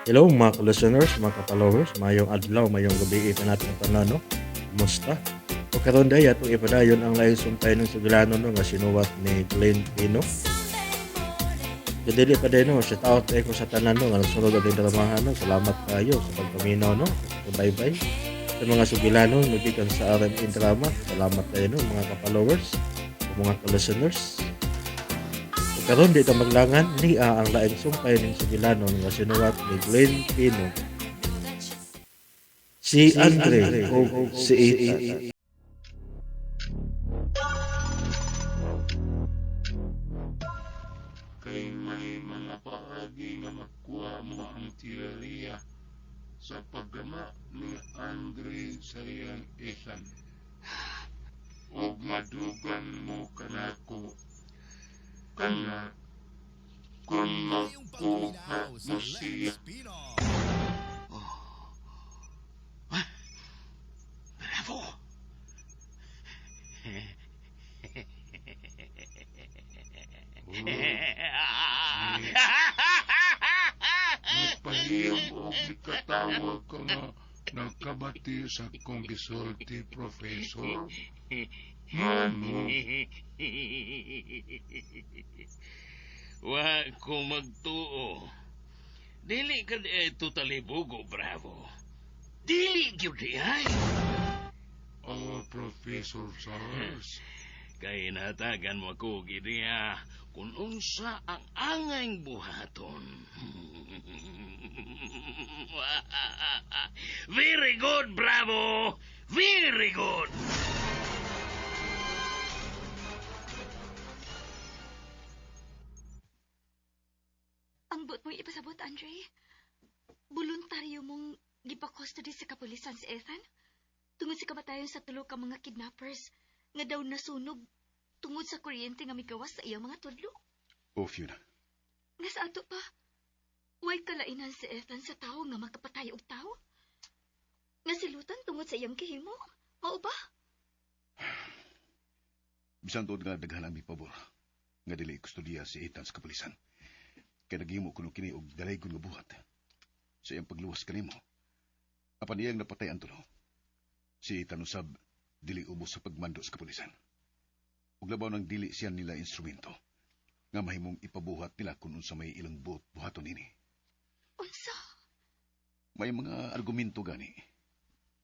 Hello mga ka-listeners, mga ka-followers, mayong adlaw, mayong gabi ito natin tanan, no? Kumusta? O karon day atong ipadayon ang laing sumpay ng sugilano, no, nga sinuwat ni Glenn Pino. Dili pa din, no, shout out ko sa tanan, no, nga nagsunod ating dramahan, no. Salamat kayo sa pagpaminaw, no. Bye-bye. Sa mga sugilano, nagikan sa RMN Drama, salamat kayo, no, mga ka-followers, o mga ka-listeners. Karon di ta maglangan niya ang laing sumpay ning sugilano nga sinuwat ni Glenn Pino. Si Andre o si Ethan. Kay may mga paagi nga makuha mo ang teorya sa paggama ni Andre sa iyang Ethan. Ug madugang mo kanako kana kung makuha mo siya. Bravo! Nagpahiyom og nikatawa ka nga nagkabati sa akong gisulti, Professor. Ngano? Wa ko magtuo. Dili ka di ay totally bugo, Bravo. Dili gyud di ay. Oh, Professor Charles. Kay natagan mo ako og ideya kung unsa ang angayng buhaton. Very good, Bravo! Very good! Ang buot mo'y ipasabot, Andre. Voluntaryo mong gipa-custody sa kapulisan si Ethan? Tungod sa kamatayon sa tulo ka mga kidnappers nga daw nasunog tungod sa kuryente nga migawas sa iyang mga tudlo? Oh, Fiona. Nga sa ato pa, way kalainan si Ethan sa tawo nga makapatay og tawo? Nga silutan tungod sa iyang gihimo? Mao ba? Bisan tuod nga daghan ang mipabor nga dili kustodiya si Ethan sa kapulisan. Kay naghimo kuno kini og dalaygon nga buhat sa iyang pagluwas kanimo. Apan iyang napatay ang tulo. Si Ethan usab dili ubos sa pagmando sa kapulisan. Ug labaw nang dili siya nila instrumento nga mahimong ipabuhat nila kung unsa may ilang buot buhaton nini. Unsa? May mga argumento gani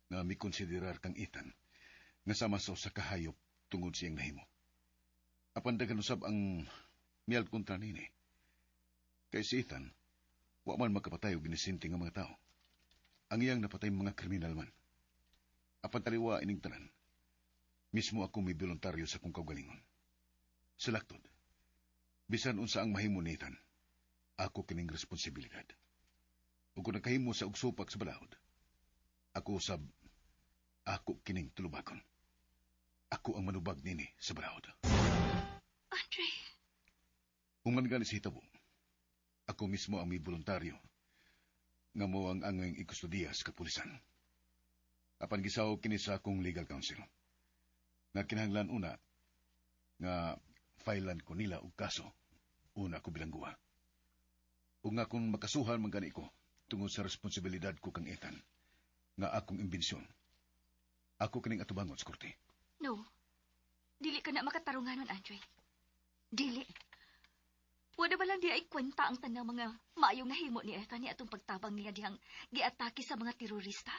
nga mikonsiderar kang Ethan nga sama sa usa ka hayop tungod siyang nahimo. Apan daghan usab ang miyal kontra nini. Kay si Ethan, wa man makapatay og inosente nga mga tao. Ang iyang napatay mga kriminal man. Apan taliwa ining tanan, mismo ako may voluntaryo sa akong kaugalingon. Sa laktod, bisan unsa ang mahimo ni Ethan, ako kining responsibilidad. Ug kung nakahimo sa og supak sa balaod, ako usab, ako kining tulubagon. Ako ang manubag nini sa balaod. Andre. Kung man gani sa hitabo, ako mismo ang may voluntaryo nga mo ang angayng ikustudiya sa kapulisan. Apan gisaw kini sa akong legal counsel nga kinahanglan una nga filean ko nila og kaso una ko bilangguha. Ug nga kung makasuhan man gani ko tungod sa responsibilidad ko kang Ethan nga akong imbensyon, ako kining atubangon sa korte. No. Dili ka na makatarunganon, Andre. Dili. Wala ba lang di ay kwenta ang tanang mga maayong nahimo ni Ethan ni atong pagtabang niya dihang giatake sa mga terorista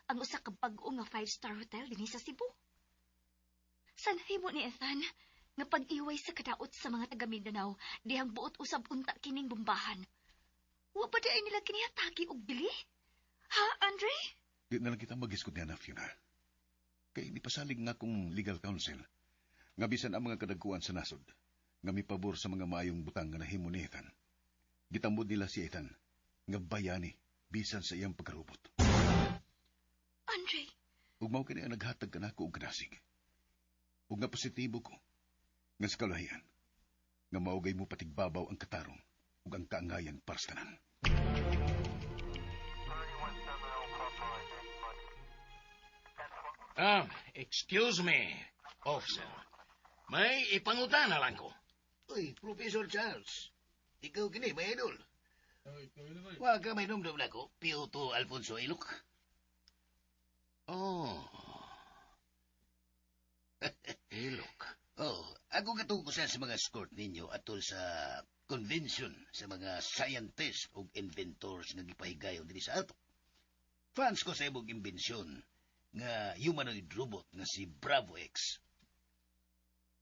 ang usa ka bag-o nga 5-star hotel dinhi sa Cebu? San himo ni Ethan nga pag-iway sa kadaot sa mga taga Mindanao dihang buot usab unta kining bombahan? Wa pa di ay nila kiniatake og bili? Ha, Andre? Di na lang kita magisgot niya na, Fiona. Kay nipasalig nga kong legal counsel nga bisan ang mga kadagkuan sa nasod nga mipabor sa mga maayong butang nga nahimo ni Ethan. Gitambod nila si Ethan nga bayani bisan sa iyang pagkarubot. Andre. Ug mao kini ang naghatag kanako og kadasig. Ug nga positibo ko nga sa kalahian nga maugay mo patigbabaw ang katarong ug ang kaangayan para sa tanan. Excuse me, officer. May ipangutana lang ko. Uy, Professor Charles. Ikaw kini, may idol. Wa ka may numdum nako, PO2 Alfonso Ilok. Oh. Ilok. Oh, ako katong usa sa mga escort ninyo atol sa convention sa mga scientists ug inventors nga gipahigayon dinhi sa ato. Fans ko sa imong imbensyon nga humanoid robot nga si Bravo X.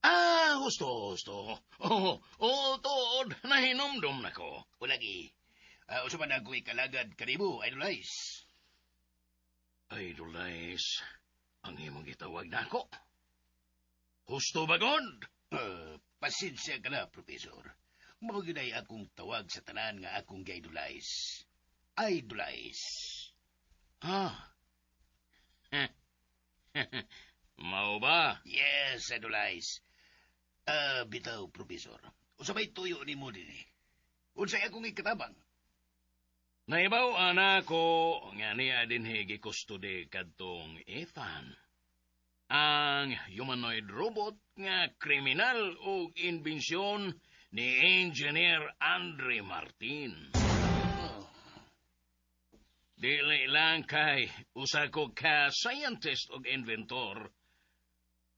Ah, husto, husto. Oh, oh, tuod, nahinumdum na ko. O lagi, usa man ako ikalagad kanimo, Idolize. Idolize, ang imong gitawag nako. Husto ba, God? Pasensya ka na, Professor. Mao gyud ay akong tawag sa tanan nga akong gi-idolize. Idolize. Ah. Mao ba? Yes, Idolize. Bitaw, Professor. Usa may tuyo nimo dinhi? Unsay akong ikatabang? Naibaw ana ko nga niya dinhi gikustode kadtong Ethan. Ang humanoid robot nga kriminal ug imbensyon ni Engineer Andre Martin. Oh. Dili lang kay usa ko ka scientist ug inventor.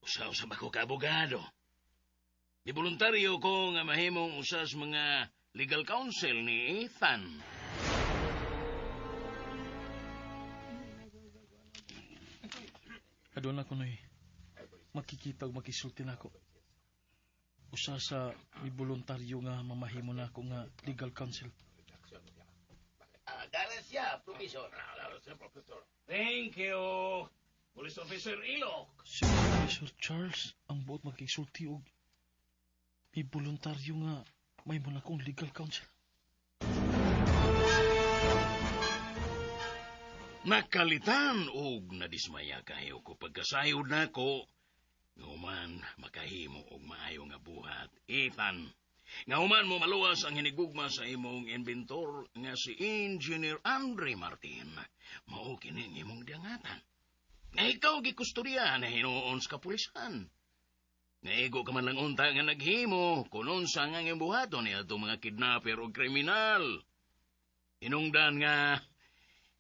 Usa-usa ba ko ka abogado. Di voluntaryo ko nga mahimong usa sa mga legal counsel ni Ethan. Aduna ko noy. Makikita ug makisulti nako. Usa sa miboluntaryo nga mamahimo nako nga legal counsel. Dara siya, Professor. Thank you, Police Officer Ilok. Si Professor Charles ang buot makisulti og miboluntaryo nga mahimo nakong legal counsel. Nakalitan og nadismaya kayo ko pagkasayod nako. Nguman makahimo og maayo nga buhat, Ethan. Nga human mo maluwas ang hinigugma sa imong inventor nga si Engineer Andre Martin. Mao kini ang imong diangatan. Nga ikaw gikustodiya na hinuon sa kapulisan. Nga igo ka man lang unta nga naghimo kung unsa nga ang buhaton ni atong mga kidnapper o kriminal. Hinungdan nga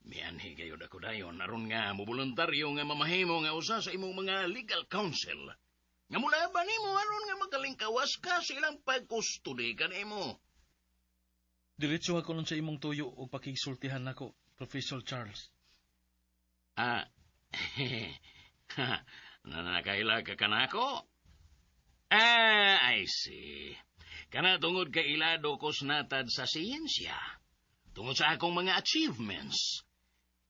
mianhi gayud ako dayon aron nga moboluntaryo nga mamahimo nga usa sa imong mga legal counsel. Nga mulaban nimo aron nga makalingkawas ka sa ilang pagkustodi kanimo. Diretso ako nun sa imong tuyo og pakigsultihan nako, Professor Charles. Ah, nanakaila ka kanako? Ah, I see. Kana tungod kay ilado ko natad sa siyensya. Tungod sa akong mga achievements.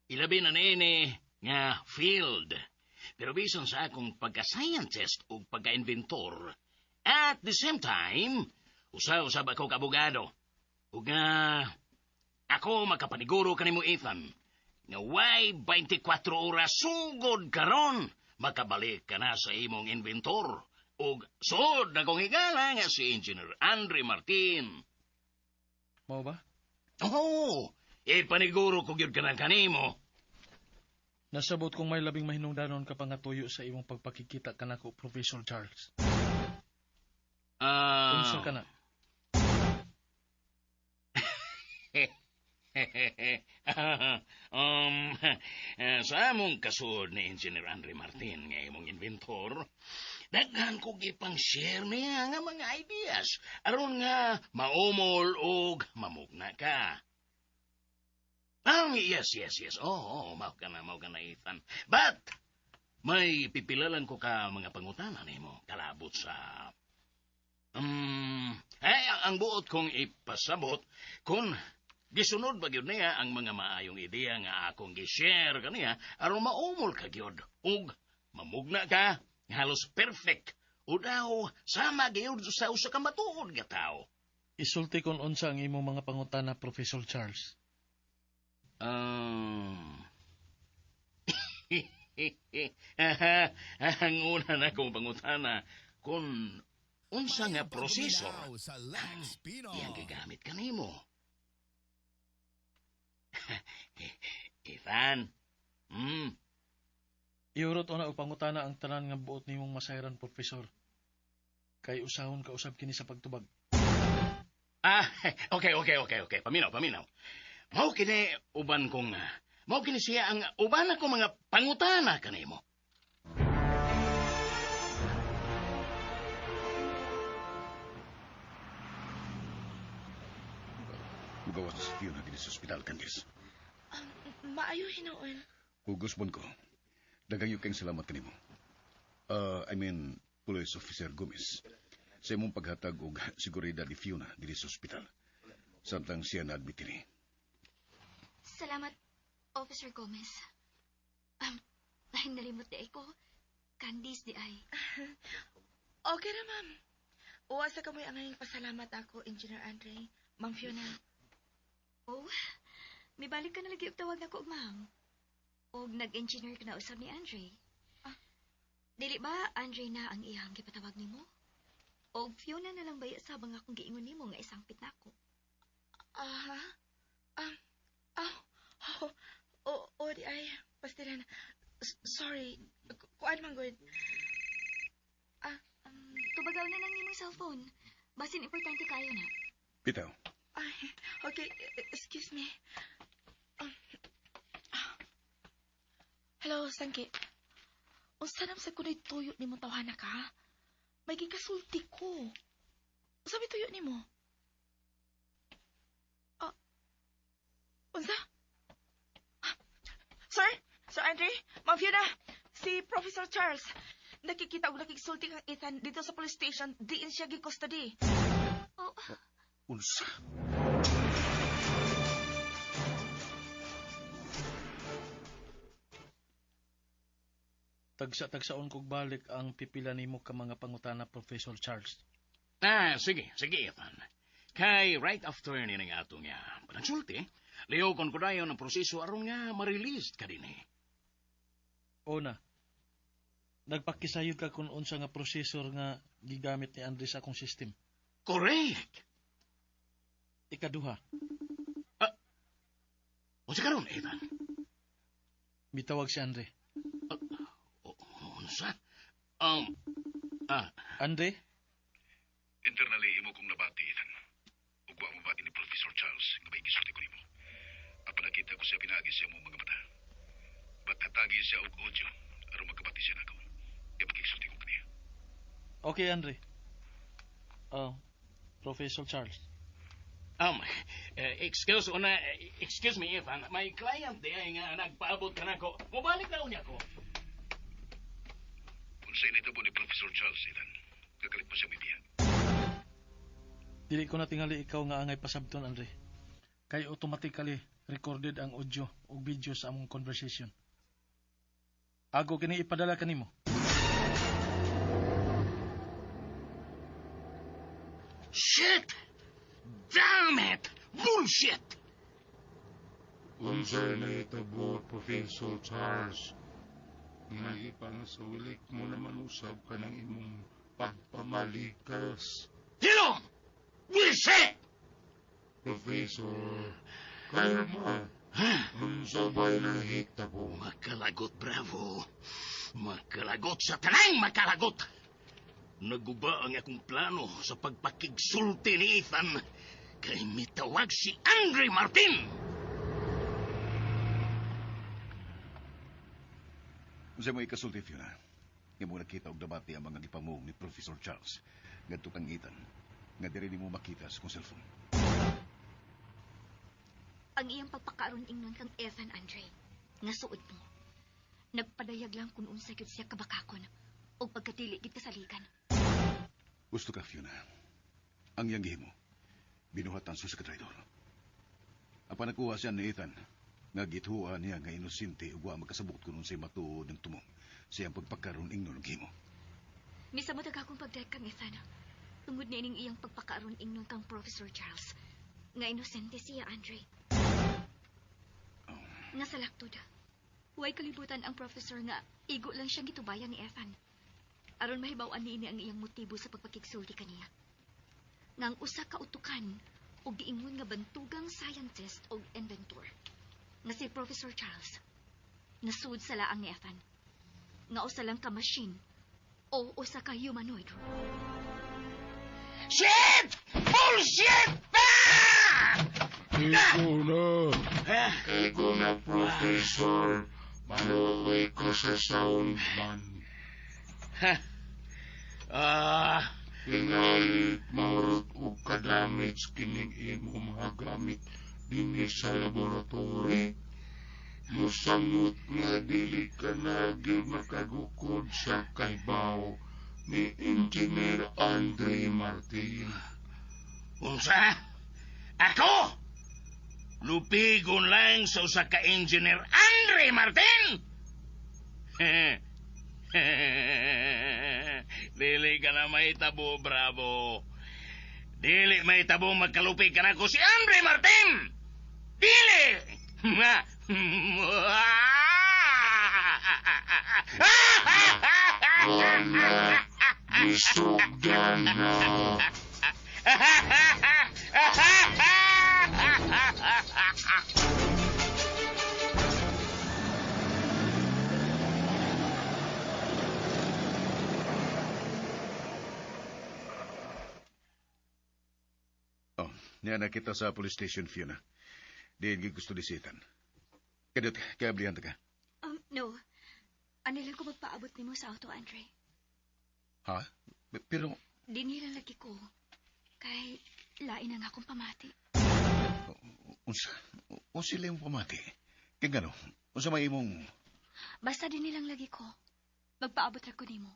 Ilabi na niini nga field. Pero bisan sa akong pagka-scientist o pagka-inventor, at the same time, usa-usab ako kabugado. Ug nga, ako makapaniguro kanimo, Ethan, nga way 24 oras sugod karon makabalik ka na sa imong inventor. Ug suod na kong higala nga si Engineer Andre Martin. Mao ba? Oo, ipaniguro ko gyud ka na kanimo. Nasabot kong may labing mahinungdanon ka pa nga tuyo sa imong pagpakikita kanako, Professor Charles. Unsa ka na? Sa among kasuod ni Engineer Andre Martin nga imong inventor, daghan ko gipang share niya nga mga ideas aron nga maumol og mamugna ka. Yes. Oo, oh, mao ka na, Ethan. But, may pipilalan ko ka mga pangutana nimo kalabot sa ang buot kong ipasabot kung gisunod ba gyud niya ang mga maayong ideya nga akong gi-share kaniya aron maumol ka gyud ug mamugna ka nga halos perfect o daw sama gyud sa usa ka matuod nga tawo. Isulti kon unsa ang imong mga pangutana, Professor Charles. Ang una na kong pangutana kung unsa nga processor ang iyang gigamit kanimo. Ethan. Iurot una og pangutana ang tanan nga buot nimong masayran, Professor. Kay usahon ka usab kini sa pagtubag. Ah, okay. Paminaw, paminaw. Mao kini uban kong mao kini siya ang uban ako mga pangutana kanimo. Mugawas na si Fiona dinhi sa ospital, Candice. Maayo hinuon. Hugos bon ko. Daghang yun kayong salamat kanimo. I mean, Police Officer Gomez. Sa imong paghatag og seguridad ni Fiona dinhi sa ospital. Samtang siya na-admit dinhi. Salamat, Officer Gomez. Ay, nalimot di ay ko. Candice di ay. Okay ra, ma'am. Uwa sa kamoy ang pasalamat ako, Engineer Andre. Ma'am Fiona. Oh, mibalik ka na lagi og tawag nako, ma'am. Og nag-engineer ka na usab ni Andre. Ah. Dili ba Andre na ang iyang gipatawag nimo? Og Fiona na lang ba sa bang akong giingon nimo nga isangpit nako? Aha. Oh, oh, oh, di ay, pastilan. Sorry. Kuan man good. Tubagaw na lang nimong cellphone. Basin importante kayo na. Bitaw, Ay, okay, excuse me. Hello, Sangki. Unsa nam sa kunay tuyo nimo tawhana ka? May gikasulti ko. Unsa may tuyo nimo? Ah, unsa? Ah, Sir, Sir Andre, Ma'am Fiona, si Professor Charles. Nakikita og nakiksulti kang Ethan dito sa police station, diin siya gi-custody. Oh, unsa? Tagsa-tagsaon kog balik ang pipila nimo ka mga pangutana, Professor Charles. Ah, sige, sige, Ethan. Kay right after ni nga ato nga panagsulti, lihokon ko dayon ang proseso aron nga ma-release ka dinhi. Una, nagpakisayod ka kung unsa nga processor nga gigamit ni Andre sa akong system. Correct. Ikaduha, Unsa karon, Ethan? mitawag si Andre. Unsa? Andre, Internally, imo kong nabati, Ethan. Ug wa mabati ni Professor Charles nga may gisulti ko nimo. Apan nakita ko siya pinaagi siya mong mga mata. But hatagi siya og audio aron makabati siya nako. Kaya makigsulti ko kaniya. Okay, Andre. Oh, Professor Charles. Excuse una, excuse me, Ethan. May client di ay nga nagpaabot ka nako. Mobalik na unya ko. Unsay nitabo ni Professor Charles, Ethan? Kagalit pa siya may biya. Dili ko na tingali ikaw nga angay pasabton, Andre. Kay automatically recorded ang audio ug video sa among conversation. Ago kini ipadala kanimo. Shit! Damn it! Bullshit! Unsay nahitabo, Professor Charles? Nga ipangsulik mo naman usab ka ng imong pagpamalikas. Hilom! Bullshit! Professor, kalma. Unsa ba'y nahitabo? Makalagot, bravo. Makalagot sa tanang makalagot. Naguba ang akong plano sa pagpakigsulti ni Ethan kay mitawag si Andre Martin. Unsay mo ikasulti, Fiona? Nga mo nakita og nabati ang mga gipamong ni Professor Charles ngadto kang Ethan nga diri nimo makita sa kong cellphone. Ang iyang pagpakaroon ingnon kang Ethan, Andre, nga suod mo. Nagpadayag lang kung unsa gyud siya kabakakon og pagkadili gid kasaligan. Gusto ka, Fiona. Ang iyang gihimo, binuhatan sa ka traidor. Apan nakuha siya ni Ethan, nga gituha niya nga inosente ug wa makasabot kun unsay matuod ng tumong sa iyang pagpakaroon ingnon og himo. Misamot ang akong pagdayag kang Ethan. Tungod na ining iyang pagpakaaron ingnon kang Professor Charles. Nga inosente siya, Andre. Nga sa laktod. Huwag kalibutan ang professor nga igo lang siyang gitubayan ni Ethan. Aron mahibaw-an niini ang iyang motibo sa pagpakigsulti kaniya. Nga ang usa ka utukan og giingon nga bantugang scientist og inventor nga si Professor Charles nasud sa laang ni Ethan. Nga usa lang ka machine o usa ka humanoid. Shit! Bullshit! Ikaw na. Ikaw na, Professor. Maluwi ko sa soundman. Ah, Tingali, mahurot og kadamage kining imong mga gamit dinhi sa laboratory. Musamot nga dili ka na gyud makagukod sa kahibaw ni Engineer Andre Martin. Unsa? Ako? Lupigon lang sa usa ka engineer Andre Martin? Dili ka na mahitabo, Bravo. Dili mahitabo magkalupig ka na ko si Andre Martin! Dili! Wala, gisugdan na. Oh, niya na kita sa police station, Fiona. Diin gyud gusto ni si Ethan. Kadiyot, kaablihan ta ka. No. Ano lang ko magpaabot nimo sa auto, Andre. Ha? Pero, Di nila lagi ko. Kay lain ang akong pamati. unsa, unsa sila yung pamati? Kaya gano, unsa may imong. Basta di nilang lagi ko. Magpaabot ra ko nimo.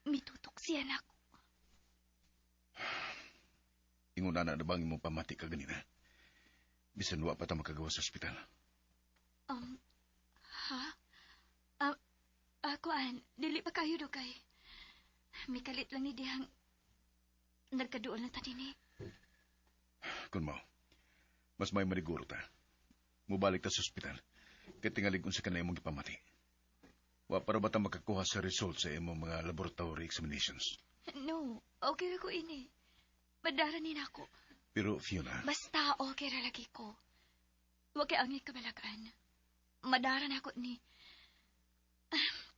Mitutok siya nako. Ingon na na bang imong pamati ka ganina? Bisan wa pa ta makagawa sa ospital. Ha? Kuan, dili pa kayo do kay. Mikalit lang ni dihang nagkaduol na ta dinhi. Kun mao, mas may maniguro ta. Mubalik ta sa ospital. Kay tingalig unsa ka na imong gipamati. Wa para ba ta makakuha sa result sa imong mga laboratory examinations? No, okay ra ko ini. Madara ni nako. Pero Fiona, Basta okay ra lagi ko. Wa kay angay kabalakan. Madara na ako ni.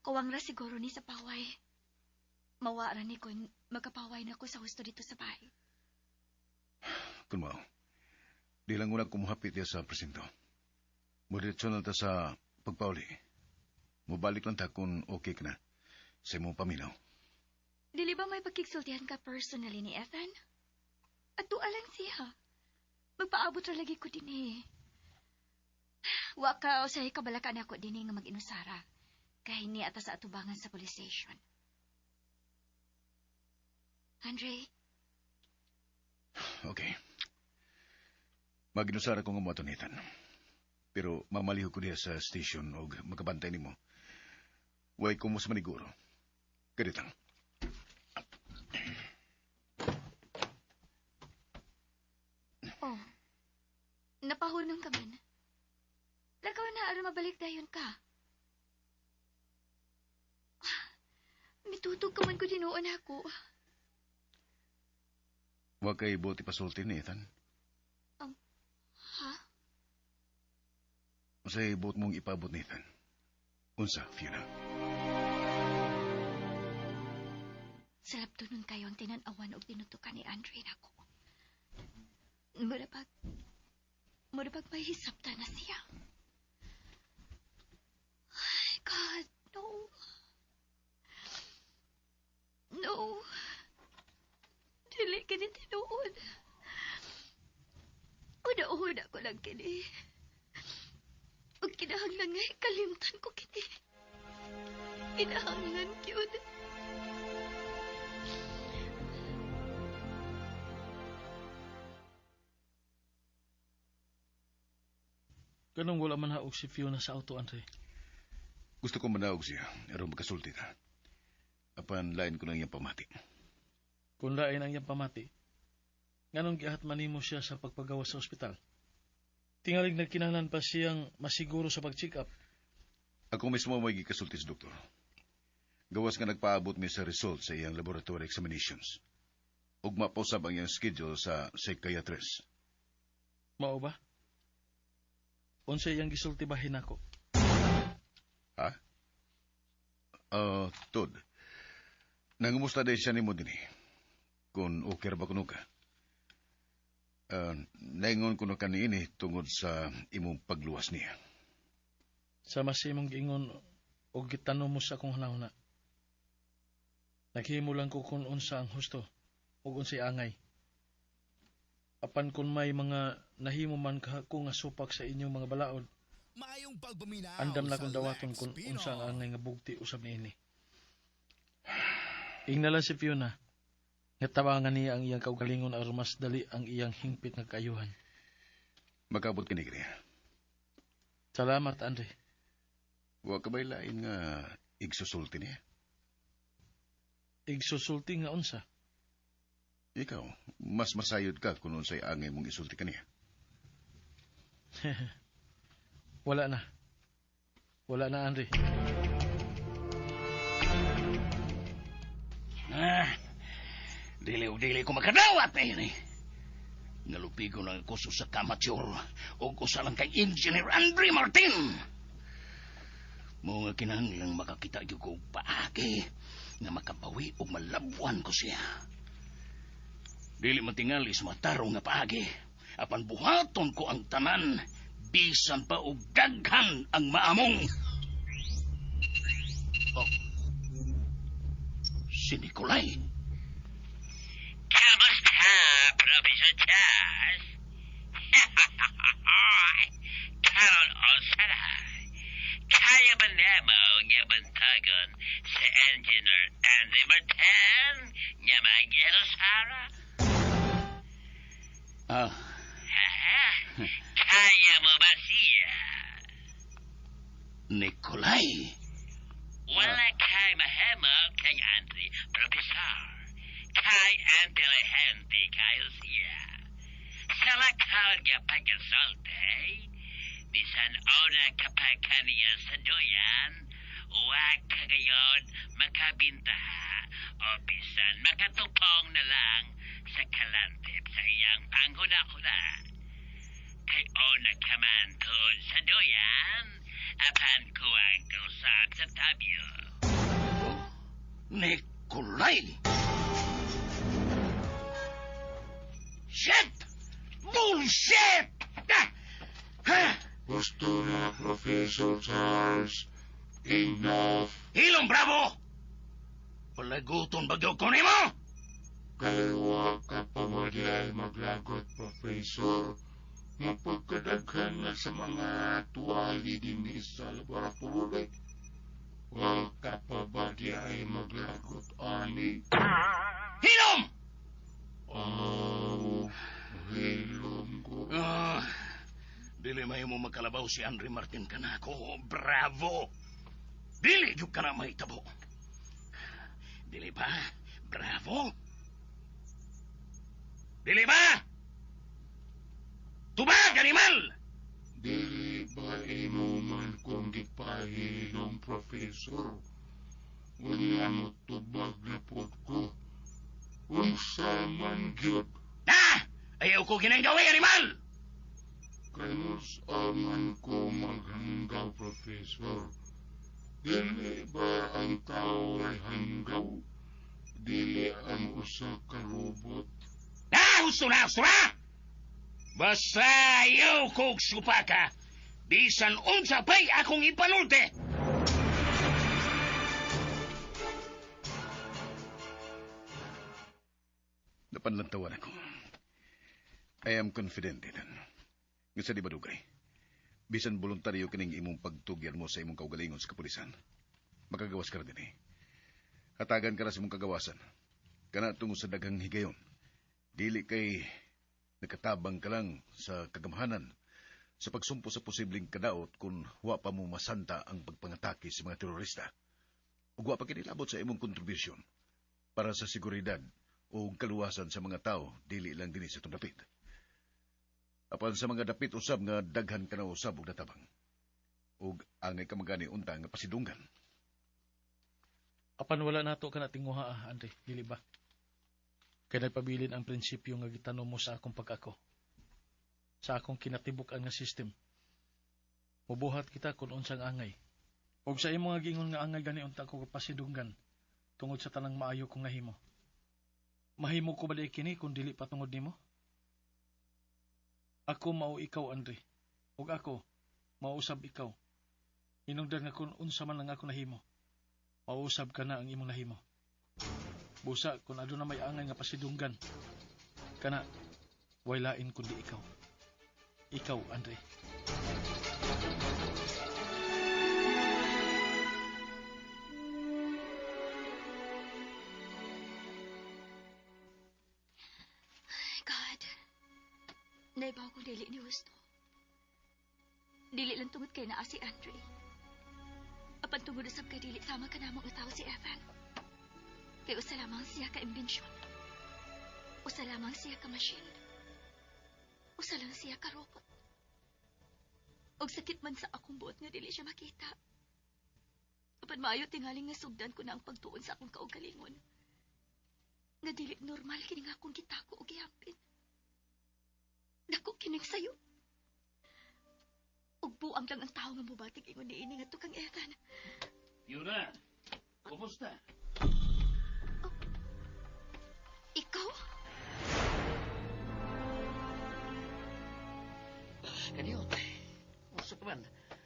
Kuwang ra siguro ni sa paway. Mawa ra ni kun magkapaway na ko sa husto dito sa bahay. Kun mao, di lang unang kumuhapit diya sa presinto. Mudiretso na ta sa pagpauli. Mubalik lang ta kung okay ka na sa imong paminaw. Dili ba may pagkigsultihan ka personally ni Ethan? At lang siya. Magpaabot ra lagi ko din eh. Wa ka usahay kabalakan ako din nga mag-inusara. Kay ni ata sa atubangan sa police station. Andre, Okay. Maginusara ko nga mo ato, Nathan. Pero mamaliho ko diha sa station og makabantay nimo. Way ko mo sa maniguro. Kaditang. Oh. Napahunong ka man. Lakaw na aron mabalik dayon ka. Mitutog ka man ko dinuon ako. Wa kay buti pasulti ni Ethan. Ha? Unsay buot mong ipaabot ni Ethan? Unsa, Fiona? Salabto nun kayo ang tinan-awan og tinutukan ni Andre nako. Murapag may hisapta na siya. Ay, God, no. No. Dili kini tinuod. Una-una ko lang kini. Ug kinahanglan nga kalimtan ko kini. Kinahanglan gyud. Ganong wala man haog si Fiona sa auto, Andre. Gusto ko manaog siya, aron makasulti ta. Apan lain ko lang iyang pamati. Kung lain ang iyang pamati, nganong giahat man nimo siya sa pagpagawa sa ospital? Tingalig nagkinahanglan pa siyang masiguro sa pag-check up. Ako mismo may gikasulti sa doktor. Gawas nga nagpaabot mi sa result sa iyang laboratory examinations. Ugma pa usab ang iyang schedule sa psychiatrist. Mao ba? Unsa iyang gisulti bahin nako? Ha? Tod. Nangumusta day siya nimo dinhi. Kung okay ra ba kuno ka. Naingon kuno ka niini tungod sa imong pagluwas niya. Sama sa imong giingon og gitanom mo sa akong hunahuna. Naghimo lang ko kung unsa ang husto ug unsay angay. Apan kung may mga nahimo man ka ko nga supak sa inyong mga balaod, Maayong pagpaminaw andam na sa kong dawaton Lex kung Pino. unsa ang angay nga bugti usab niini. Ingna lang si Fiona, nga tabangan niya ang iyang kaugalingon aron mas dali ang iyang hingpit nga kaayuhan. Makabot kini kaniya. Salamat, Andre. Wa ka ba'y lain nga igsusulti niya? Igsusulti nga unsa. Ikaw, mas masayod ka kung unsay angay mong isulti kaniya. Wala na. Wala na, Andre. Ah, dili og dili ko makadawat na yun eh. Nalupigo lang ako sa kamatsyor o usa lang kay Engineer Andre Martin. Mo nga kinahanglang makakita gyud ko og paagi nga makabawi og malabuan ko siya. Dili matingali sa matarong nga paagi. Apan buhaton ko ang tanan, bisan pa og daghan ang maamong. Oh. Si Nikolay. Kamusta, Professor Charles? Karon Osara, kaya ba namo nga bantagon si Engineer Andy Martin nga mag-Sara? Ah, Ha? Kaya mo ba siya? Nikolay. Wala kay mahimo kay Andy, Professor. Kay intelihente kayo siya. Sa lakaw nga pagkasolte, bisan una kapag kaniya sa duyan, wa ka ngayon makabintaha o bisan makatupong na lang sa kalantip sa iyang panghuna-huna. Kay una ka man tuod sa duyan, apan kuwang kausap sa tabyo. Nikolay! Shit! Bullshit! Ah! Ha! Gusto na, Professor Charles. Enough. Hilom, bravo! Palaguton bagyo ko nimo! Kay wa ka pa mo di ay maglagot, Professor. Mapagkadaghan na sa mga tuwali din sa laboratory. Wa ka pa ba di ay maglagot, ani? Hilom! Oh, hilom ko. Ah, dili may mo makalabaw si Andre Martin kanako. Bravo! Dili jud ka na mahitabo. Dili ba? Bravo! Dili ba? Tubag, animal! Dili ba imo man kong gipahilom, Professor? Unya mo tubag na pod ko. Unsa man gyud? Ah! Ayaw ko ginanggawi, animal! Kanus man ko maghanggaw, Professor? Dili ba ang tao ay hanggaw? Dili ang usa ka robot? Ah! Gusto na, gusto na! Basta ayaw kog supaka. Bisan unsa pa'y akong ipanulte. Napanlantawan ako. I am confident, Ethan. Nga sa di ba dugay? Bisan voluntaryo kining imong pagtugyan mo sa imong kaugalingon sa kapulisan. Makagawas ka ra din eh. Hatagan ka ra sa imong kagawasan. Kana tungo sa daghang higayon. Dili kay nakatabang ka lang sa kagamhanan sa pagsumpo sa posibleng kadaot kung wa pa mo masanta ang pagpangatake sa mga terorista. Ug wa pa kinilabot sa imong kontribusyon para sa seguridad o kaluwasan sa mga tao dili lang dinhi sa itong dapit. Apan sa mga dapit usab nga daghan ka na usab og natabang. Ug angay ka magani unta nga pasidunggan. Apan wala nato ka na tinguha, ah, Andre. Dili ba? Kay nagpabilin ang prinsipyo nga gitanom mo sa akong pag-ako. Sa akong kinatibuk-an nga system. Mubuhat kita kung unsang angay. Og sa imo nga giingon nga angay gani unta ko pasidunggan tungod sa tanang maayo kong nahimo. Mahimo ko ba di kini kung dili patungod nimo? Ako mao ikaw, Andre. Ug ako, mausab ikaw. Hinungdan nga kung unsa man ang ako nahimo, mausab ka na ang imong nahimo. Busa kung aduna may angay nga pasidunggan, kana, way lain kundi ikaw. Ikaw, Andre. Ay, God. Naibaw kong dili ni husto. Dili lang tungod kay naa si Andre. Apan tungod usab kay dili sama ka namo nga tawo si Evan. Kay usa lamang siya ka imbensyon. Usa lamang siya ka machine. Usa lang siya ka robot. Og sakit man sa akong buot nga dili siya makita. Apan maayo tingaling nga sugdan ko na ang pagtuon sa akong kaugalingon. Nga dili normal kini nga akong gitako og gihampin. Dako kining sayo. Ug buang lang ang tao nga mubatig ingon niini ngadto kang Ethan. Fiona, kumusta? Ikaw? Kaniyot. Unsa pa man?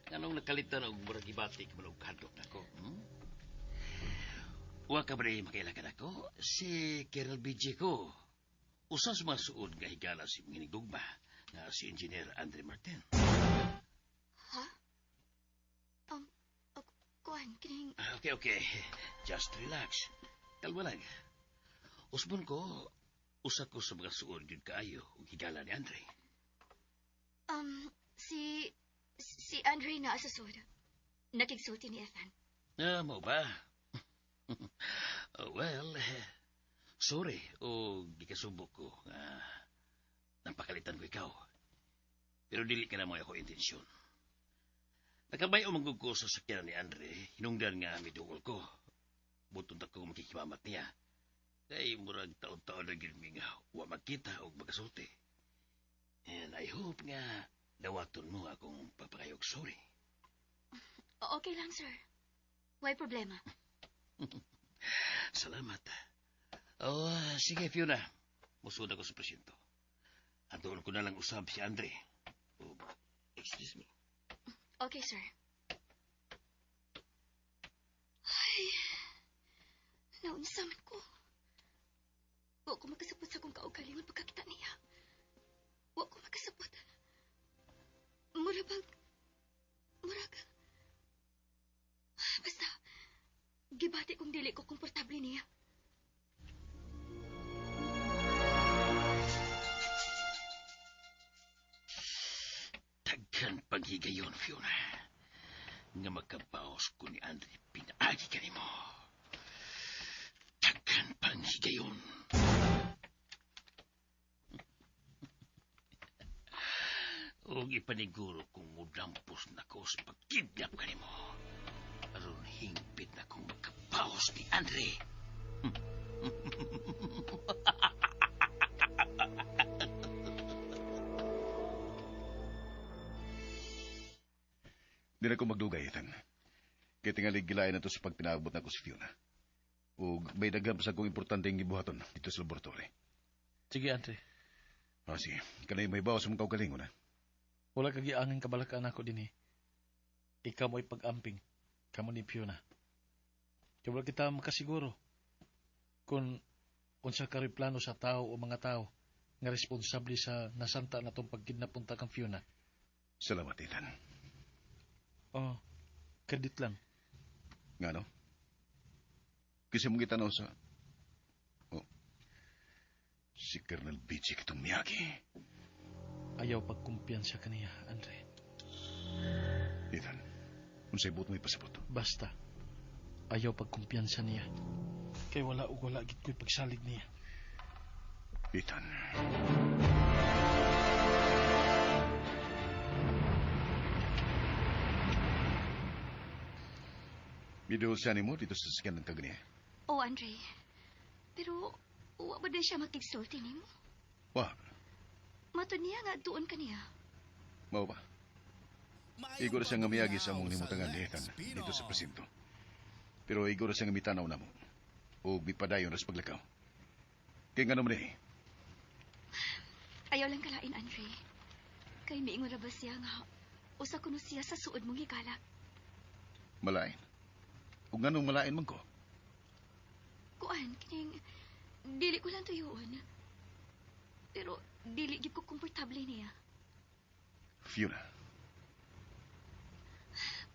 Nganong nakalitan og murag gibati ka man og kadlok nako? Hmm? Wa ka ba rin makailakan ako? Si Colonel BJ ko. Usa sa mga suod nga higala si mga hinigugma nga si Engineer Andre Martin. Ha? Kuan, kining... Okay, okay. Just relax. Kalma lang. Usbon ko, usa ko sa mga suod yun kaayo og higala ni Andre. Si Andre naa sa sud. Nakigsulti ni Ethan. Ah, mao ba? Well, sorry o gikasubok ko nga napakalitan ko ikaw. Pero dili ka na mo ako intensyon. Nakabayo man gud ko sa sakyanan ni Andre, hinungdan nga miduol ko. Buton ta ko makikimamat niya. Kay murag taon-taon na gyud mi nga wa magkita og magkasulti. And I hope nga dawaton mo akong papakayog sorry. Okay lang, sir. Way problema. Salamat. Oh, sige, Fiona. Musod ako sa presinto. Andoon ko na lang usab si Andre. Oh, excuse me. Okay, sir. Ay, naunsa man ko. Wa ko makasabot sa akong kaugalingon pagkakita niya. Wa ko makasabot. Mura bang... Murag... Basta, gibati kong dili ko komportable niya. Daghan paghigayon, Fiona. Nga makabaos ko ni Andre, pinaagi ka nimo. Daghan panghigayon. Og ipaniguro kung mudampos na ko sa pagkidnap ka nimo. Aron hingpit na kong makabaos ni Andre. Di na ko magdugay, Ethan. Kaya tingali gilayan na to sa pagpinaabot na ko si Fiona. Ug may daghan pa sa akong importanteng gibuhaton dito sa laboratory. Sige, Andre. Ah, sige. Kanay may bawas mong kaugalingon, ha? Wala ka giangin kabalakaan ako dinhi. Ikaw mo'y pag-amping. Kamo ni Fiona. Kaya wala kita makasiguro kung unsa ka plano sa tao o mga tao nga responsable sa nasanta na tong pagkidnapunta kang Fiona. Salamat, Ethan. Oh, credit lang. Nga no? Kasi mong gitanaw sa... Oh. Si Colonel Beachy kitong miyagi. Ayaw pagkumpiyansa kaniya, Andre. Ethan, unsay buot mo ipasabot? Basta, ayaw pagkumpiyansa niya. Kay wala og wala gid ko'y pagsalig niya. Ethan. Video siya nimo dito sa sasakyan ng kagani. Oh, Andre. Pero, wa ba din siya makigsulti nimo? Wa, Mato niya nga doon ka niya. mao ba? Igor siya nga miyagi sa among nimutangan ni Ethan dito sa presinto. Pero igor siya nga mitanaw namo. O mipadayon ras paglakaw. Kaya nga naman eh. Ayaw lang kalain, Andre. Kay miingon ra ba siya nga usa kuno siya sa suod mong higala. Malain. Ug nganong malain man ko? Kuan, kining dili ko lang tuyoon. Pero dili gyud ko komportable niya. Fiona,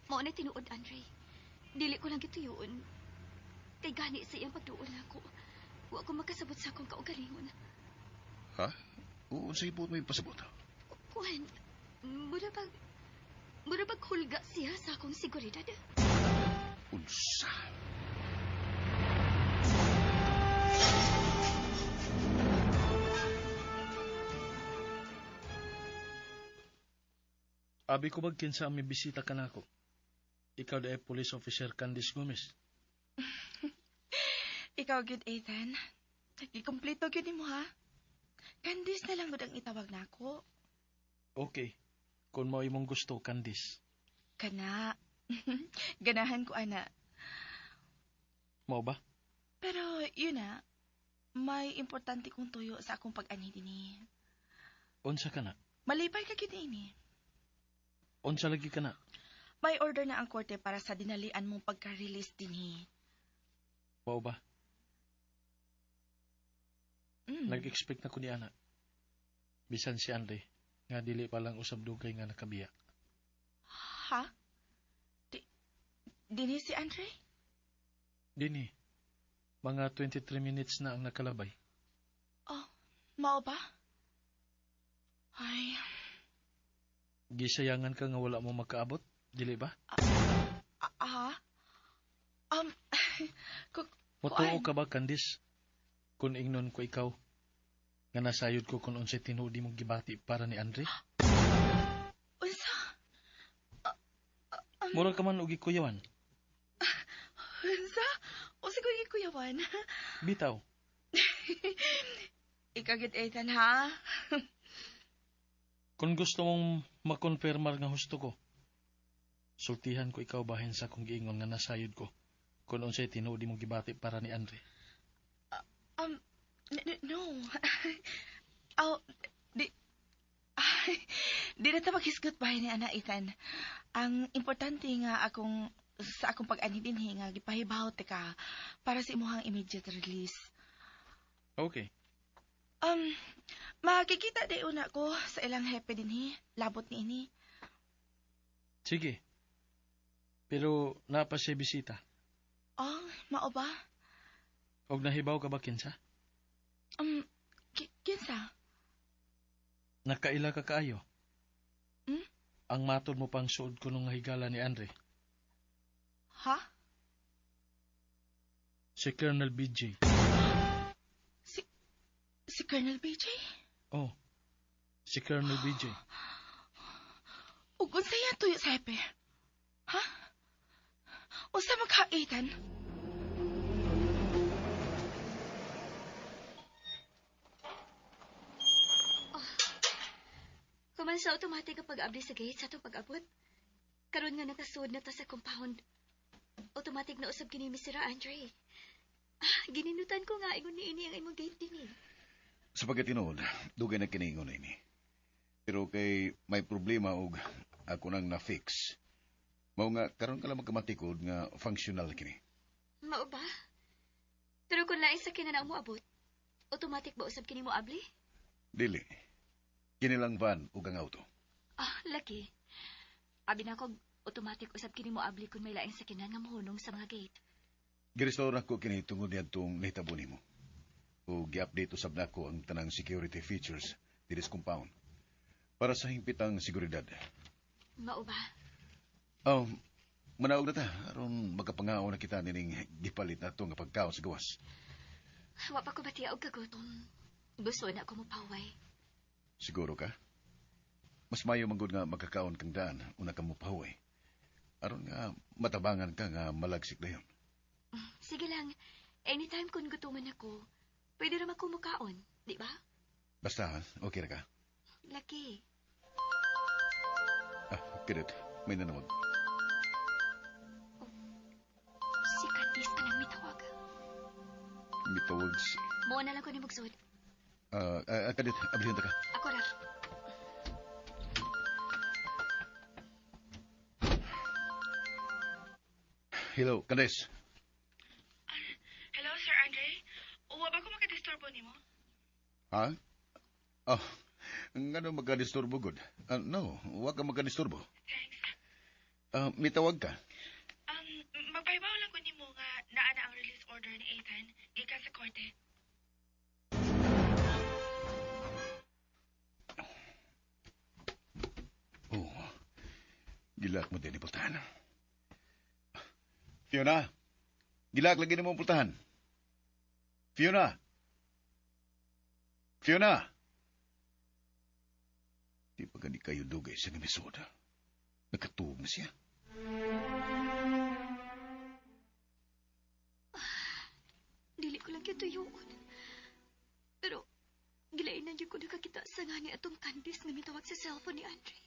Mao na tinuod, Andre. Dili ko lang gituyoon. Kay gani sa iyang pagduol nako. Wa ko makasabot sa akong kaugalingon. Ha? Oo, sa ibot mo yung pasabot. Kuan, mura bag hulga siya sa akong seguridad. Unsa? Abi ko bag kinsa ang mibisita ka nako. Ikaw da police officer Candice Gomez. Ikaw gyud, Ethan. Gikompleto gyud nimo ha. Candice na lang gud ang itawag nako. Okay. Kung mao imong gusto, Candice. Kana. Ganahan ko ana. Mao ba? Pero yun na, may importante kong tuyo sa akong pag-anhi dinhi. Unsa ka na? Malipay ka gyud ini. Unsa lagi ka na? May order na ang korte para sa dinalian mong pagka-release dinhi. Mao ba? Mm. Nag-expect na ko ni ana. Bisan si Andre, nga dili pa lang usab dugay nga nakabiya. Ha? Dinhi si Andre? Dini, mga 23 minutes na ang nakalabay. Oh, mao ba? Ay, Gisayangan ka nga wala mo makaabot, dili ba? ah, Motuo ka ba, Candice? Kung ingnon ko ikaw, nga nasayod ko kung unsay tinuod imong gibati para ni Andre? Unsa? Mura ka man og gikuyawan. Unsa? Unsa ko gikuyawan? Bitaw. Ikaw gyud, Ethan, ha? Kung gusto mong makonfirmar nga husto ko, sultihan ko ikaw bahin sa kung giingon nga nasayod ko kung unsay tinuod imong gibati para ni Andre. No. Oh, di, ay, di na ta maghisgot bahin ni Ana, Ethan. Ang importante nga akong sa akong pag-anhi dinhi nga gipahibaw te ka para sa imuhang immediate release. Okay. Makikita di una ko sa ilang hepe dinhi, labot ni ini. Sige. Pero napa siya bisita. Oh, mao ba? Og nahibaw ka ba kinsa? Kinsa? Nakaila ka kaayo. Hmm? Ang matod mo pang suod ko nung higala ni Andre. Ha? Si Colonel BJ. Si Colonel BJ? Oh, si Colonel BJ. Ug unsa yan tuyo sa hepe? Ha? Unsa magka, Ethan? Kuman sa automatic ang pag-abli sa gate sa atong pag-abot. Karon nga nakasuod na ta sa compound. Automatic na usab kini Mr. Andre. Ah, gininutan ko nga ingon ni ini ang imong gate dinhi. Sa pagkatinuod, dugay na kiniingon na ini. Pero kay may problema og ako nang na-fix. Mao nga karon ka lang magkamatikod nga functional kini. Mao ba? Pero kung lain sa kinana mo abot, automatic ba usab kini mo abli? Dili. Kini lang van ug ang auto. Ah, laki. Abi na ko automatic usab kini mo abli kung may laing sakinan nga mohunong sa mga gate. Girestore nako kini tungod niadtong nahitabo nimo. Ug gi-update usab nako ang tanang security features diri sa compound para sa hingpitang seguridad. Mao ba? Oh, manaog na ta aron magkapangaon na kita nining gipalit nato nga pagkaon sa gawas. Wa pa ko batiya og kagutom. Gusto na ako mopaway. Siguro ka? Mas mayo manggod nga magkakaon kang daan una ka mopaway. Aron nga matabangan ka nga malagsik dayon. Sige lang. Anytime kung gutuman ako, pwede ra ako mukaon, di ba? Basta ha, okay ra ka? Laki. Ah, kadit, may nanawag. Si Candice ka nang mitawag. Mitawag si... Mo na lang ko ni magsud. Kadit, abrihan ta ka. Ako ra. Hello, Candice. Hello, Sir Andre. Uwa ba ko makadisturbo nimo? Ha? Oh, ngano magka-disturbo, good? No, wa ka magka-disturbo. Thanks. Mitawag ka? Magpahibaw lang ko nimo nga naa na ang release order ni Ethan gikan sa korte. Oh, gilak mo din pultahan. Fiona, gilak lagi nimo pultahan. Fiona! Fiona! Di pa gani kayo dugay sa namisoda. Nakatuog na siya. Dili ko lang gyud tuyoon. Pero gilainan gyud ko nakakita sa nga ni atong Candice nga mitawag sa cellphone ni Andre.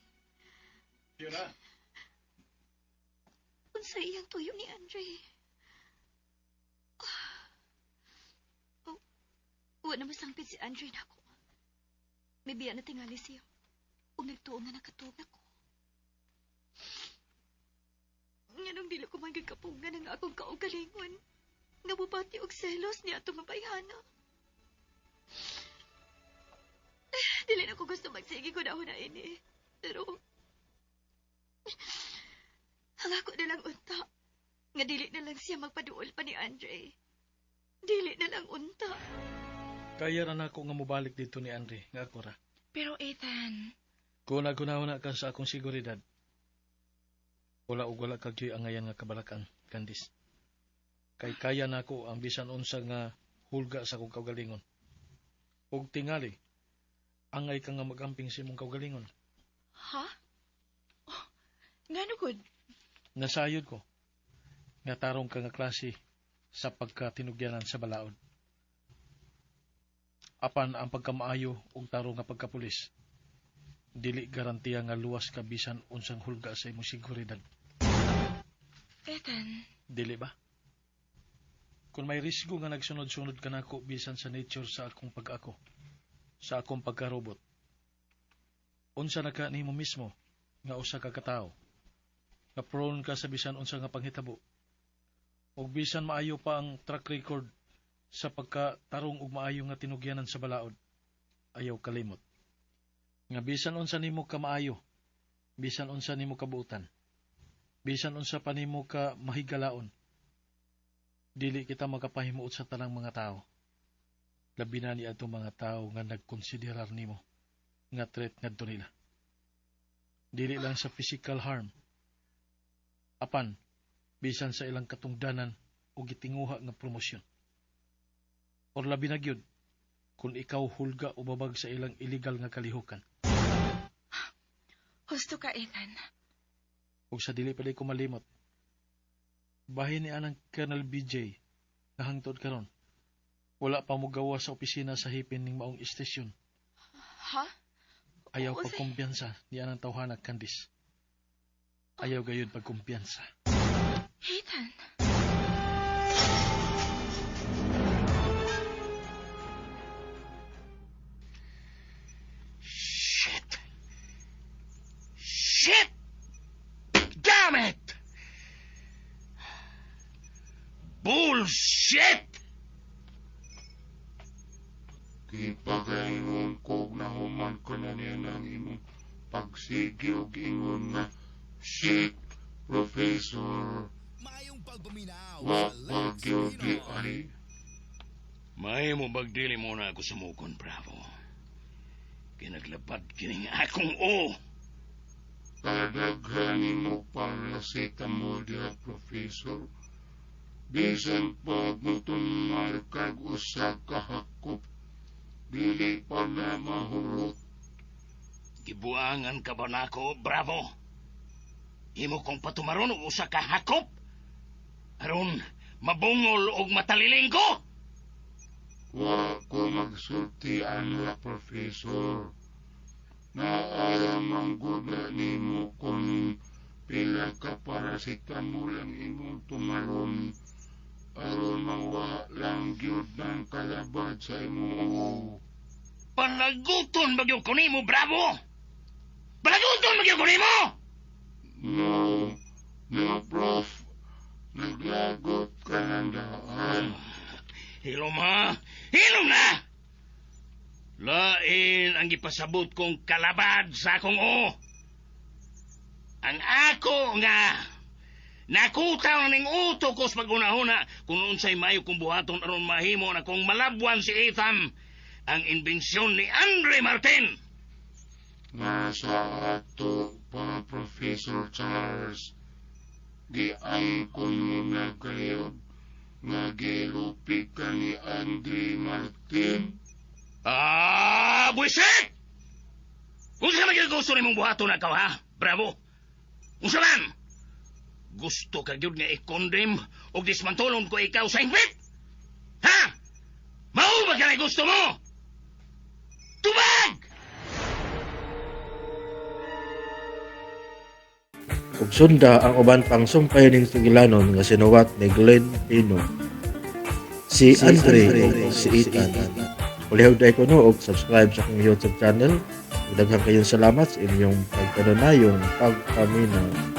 Fiona! Unsa iyang tuyo ni Andre? Oh, wa na masangpit si Andre nako. May biya na tingali siya. Ug nagtuo nga nakatuog ako. Nganong dili ko man gyud kapungan ang akong kaugalingon. Nga mubati og selos niya atong mabayhana. Dili na ko gusto magsige ko na ini. Pero ang ako na lang unta. Nga dili na lang siya magpaduol pa ni Andre. Dili na lang unta. Kaya ra nako nga mobalik dito ni Andre, nga ako ra. Pero Ethan, Kung nagunahuna ka sa akong seguridad, wala og wala kag ang angayan nga kabalakan, Candice. Kay kaya nako ang bisan unsa nga hulga sa akong kaugalingon. Ug tingali, angay ka nga magamping sa imong kaugalingon. Ha? Oh, ngano gud? Nasayod ko nga tarong ka nga klase sa pagkatinugyanan sa balaod. Apan ang pagkamaayo ug tarong nga pagkapulis, dili garantiya nga luwas ka bisan unsang hulga sa imong seguridad. Ethan, Dili ba? Kung may risgo nga nagsunod-sunod ka nako bisan sa nature sa akong pag-ako, sa akong pagkarobot, unsa na ka nimo mismo nga usa ka katawo, nga prone ka sa bisan unsa nga panghitabo, ug bisan maayo pa ang track record sa pagkatarong ug maayo nga tinugyanan sa balaod, ayaw kalimot. Nga bisan unsa nimo ka maayo, bisan unsa nimo kabuotan, bisan unsa pa nimo ka mahigalaon, dili kita makapahimuot sa tanang mga tao. Labi na ni atong mga tao nga nagkonsiderar nimo nga threat ngadto nila. Dili lang sa physical harm, apan bisan sa ilang katungdanan o gitinguha nga promosyon. Or labi na gyud kung ikaw hulga o babag sa ilang illegal nga kalihukan. Husto ka, Ethan. Ug sa dili pa ko malimot, bahin ni anang Colonel BJ nga hangtod karon wala pa mo gawa sa opisina sa hipin ning maong istasyon. Ha? Ayaw Oo, pagkumpiyansa ni anang tawhana, Candice. Ayaw gayud pagkumpiyansa. Ethan. Shit! Shit! Damn it! Bullshit! Gipagaingon ko nahuman ko na niya ng imong pagsigi og ingon nga, shit, Professor. Maayong pagpaminaw Wa sa Lex pa gyud di Pinoy. ay. Mahimo bagdili mo na ako sumukon, Bravo. Kinaglabad kining akong o. Kadaghan nimo paracetamol diha, Professor. Bisan pag motumar kag usa ka hakop, dili pa na mahurot. Gibuangan ka ba nako, Bravo? Imo kong patumaron og usa ka hakop? Aron mabungol og mataliling ko? Wa ko magsulti ana, Professor. Naaya man gud na nimo kung pila ka paracetamol ang imong tumaron. Aron mawa lang gyud ng kalabad sa imong ulo. Palaguton ba gyud ko nimo, Bravo? Palaguton ba gyud ko nimo? No, no, Prof. Naglagot ka ng daan. Hilom ha? Hilom na! Lain ang gipasabot kong kalabad sa akong o. Ang ako nga nakutaw ning utok ko sa pag-unahuna kung unsay maayo kong buhaton aron mahimo na kong malabwan si Ethan ang imbensyon ni Andre Martin. Nasa ato pa, Professor Charles. Giangkon mo na kayo nga gilupi ka ni Andre Martin. Ah, buwisit! Unsa man gyud gusto nimong buhaton nakaw ha? Bravo. Unsa man? Gusto ka gyud nga i-condemn og dismantulon ko ikaw sa hingpit? Ha? Mao ba kanay gusto mo? Tubag! Ug sunda ang uban pang sumpay ning sugilanon nga sinuwat ni Glenn Pino. Si Andre ug si Ethan. Palihog diay kuno og subscribe sa akong YouTube channel. Daghan kayong salamat sa inyong pagkanunayong pagpaminaw.